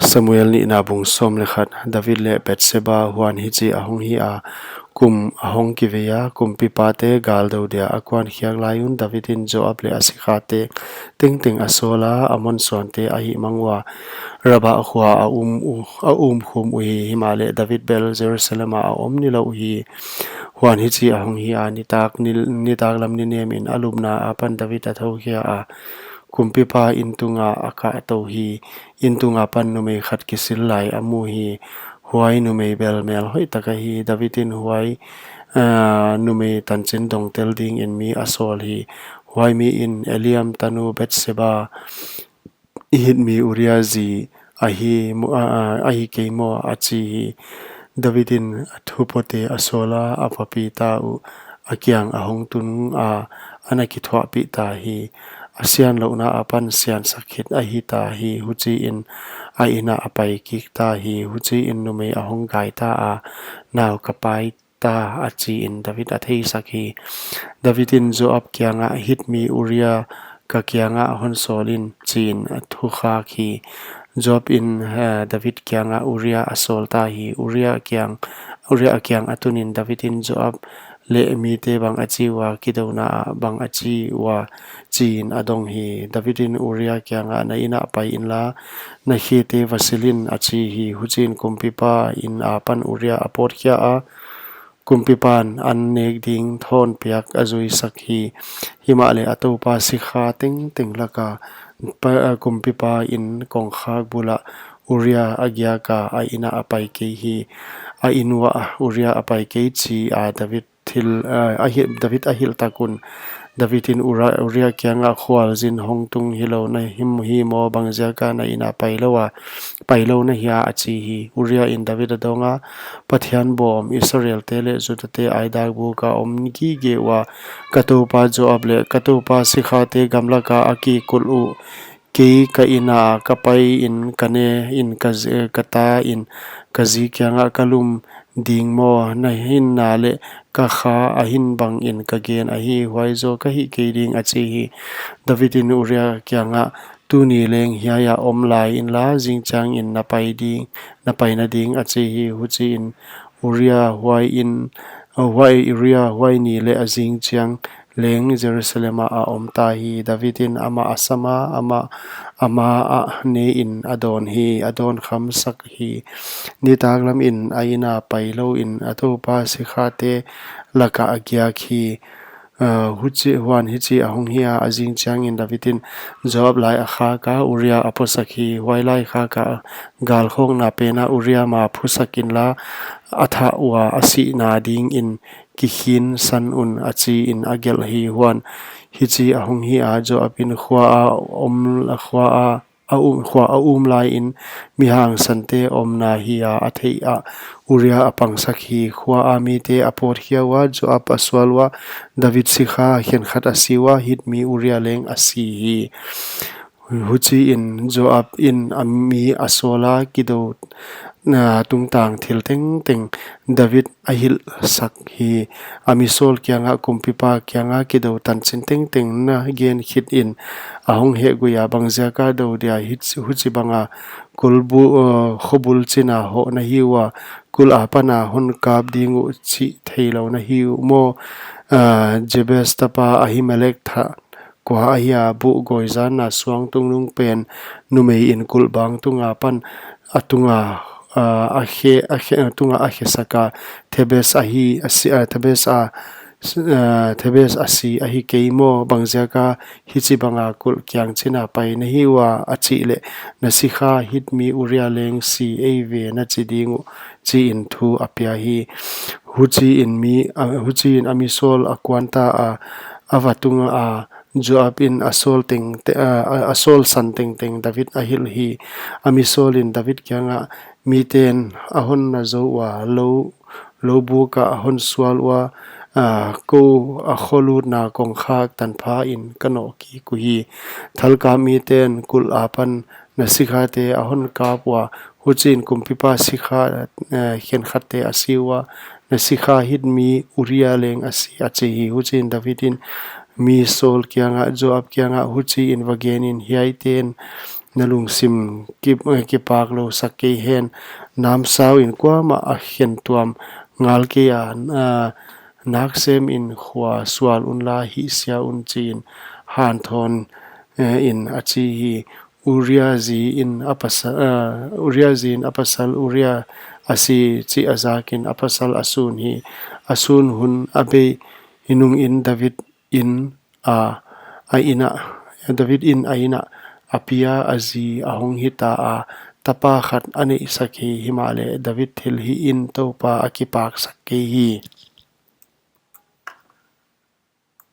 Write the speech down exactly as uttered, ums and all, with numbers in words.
Samuel nihna bung sawm leh khat. David leh Bathsheba. Huan hichi ahong hi a, kum ahong kivei a, kumpipate galdou dia a kuankhiak lai un David in Joab leh a sikhate tengteng a sawl a, Ammon suante ahihmang ua Rabah khua ah a um u, a umkhum uhi. Himahleh David bel Jerusalem ah a om nilou uhi. Huan hichi ahong hi a, nitak, ni, nitaklam ninem in a lupna apan David a thoukhia a, kumpipa in tunga a kahtou hi. In tung apan numei khat kisil lai a mu hi. Huai numei bel mel hoihtak ahi. David in huai, ah, numei tanchin dongtel dingin mi a sawl hi. Huai mi in, Eliam tanu Bathsheba, Hit mi Uria zi ahi mo-, a, a, ahi kei maw, a chi hi. David in a thupote a sawl a, a papi ta uh a kiang ahong tun a, ana kithuahpih ta hi. A sianlouhna apan siansak khit ahi ta hi. Huchiin a inn ah a pai kik ta hi. Huchiin numei ahong gai ta a, nau ka pai ta, a chiin David a theisak hi. David in Joab kiangah, Hit mi Uria ka kiangah hon sawl in, chiin a thukhak hi. Joab in, eh, David kiangah Uria a sawl ta hi. Uria kiang, Uria a kiang a tunin David in Joab leh mite bang a chi ua, kidouna ah bang a chi ua, chiin a dong hi. David in Uria kiangah, Na inn ah pai inla, na khete va sil in, a chi hi. Huchiin kumpipa inn apan Uria a pawtkhia a, kumpipan an nek ding thawnpiak a zuisak hi. Himahleh a toupa sikha tengteng laka pa, kumpipa in kongkhak bulah Uria a giak a, a inn ah a pai kei hi. A inn uah Uria a pai kei chi a David thil, a, a hi-, David a hilh tak un. David in Ura-, Uria kiangah, Khualzin hong tung hilou na hi maw, bangziaka na inn ah pai lou a, pai lou na hia, a chi hi. Uria in David a dong a, Pathian bawm, Israelte leh Judate aidak buk a om gige ua, ka toupa Joab leh ka toupa sikhate gamlaka a kikulh uh, kei ka inn ah ka pai in ka ne in ka zi-, ka ta in ka zi kiangah ka lum ding maw, na hinna leh ka kha a hin bangin ka gen ahi, huai zaw ka hih kei ding, a chi hi. David in Uria kiangah, Tuni leng hiai ah om lai inla, zingchiangin na pai ding, na paina ding, a chi hi. Huchiin Uria huai in, huai Uria huai ni leh a zingchiang leng Jerusalem ah a om ta hi. David in amah a sam a, amah, amah a ne in a dawn hi, a dawn khamsak hi. Nitaklam in a inn ah pai lou in a toupa sikhate lakah a giak hi. A, huchi, huan hichi ahong hi a, a zingchiangin David in Joab lai a khak a, Uria a phusak hi. Huai lai khak a, galkhawkna pen ah Uria ma phusak inla, a thah ua a sihna dingin kikhin san un, a chiin a gelh hi. Huan hichi ahong hi a, Joab in khua a om, khua a, a um, khua a um lai in mi hangsante omna hi a, a theih ah Uria a pangsak hi. Khua a mite a pawtkhia ua, Joab a sual ua, David sikha khenkhat a si ua, Hit mi Uria leng a si hi. Huchiin Joab in a mi a sawl a, kidou, na tungtang thil tengteng David a hilhsak hi. A mi sawl kiangah, Kumpipa kiangah kidou tanchin tengteng na gen khit in, ahong hehgui a, bangziaka dou dia hit-, huchibanga kul bu-, uh, khobul chin a hoh na hi ua, kulh apan a hon kap ding uh chih theilou na hi uh maw? Uh, Jebus tapa Ahimelek thah kua ahia, buh gawizanna suang tungnung pen numei in kulh bang tung apan a tunga, a, a khe, a khe, a tunga a khesak a, Thebes ahi, a si, a, Thebes a, s-, a, Thebes a si ahi kei maw, bangziaka hichibanga kulh kiang chin a pai na hi ua, a chih leh, Na sikha Hit mi Uria leng si eive na chi ding uh, chiin thu a pia hi. Huchiin mi, a, huchiin a mi sawl a kuan ta a, a va tung a, Joab in a sawl teng te-, a, a, a sawl san tengteng David a hilh hi. A mi sawl in David kiangah, Miten a hon na zou ua, lou, lou buk ah a hon sual ua, a, kou a kholutna kongkhak tanpha in ka noh kik uhi. Thalkap miten kulh apan na sikhate a hon kap ua, huchiin kumpipa sikha, eh, khenkhatte a si ua, Na sikha Hit mi Uria leng a si, a chi hi. Huchiin David in mi sawl kiangah, Joab kiangah, Huchiin va gen in, Hiaiten na lungsim ki, eh, kipaklou sak kei hen. Namsau in kuamah a khentuam ngal kei a, ah, nak sem in khua sual unla hihsia un, chiin hanthawn, eh, in a chi hi. Uria zi in a pasa-, ah, Uria zi in a pasal Uria a si chih a zakin a pasal a sun hi. A sun hun a bei hi nungin David in a, a inn ah, David in a inn ah a pia a zi a hong hita a, tapa khat a neihsak hi. Himahleh David thilhih in Toupa a kipaksak kei hi.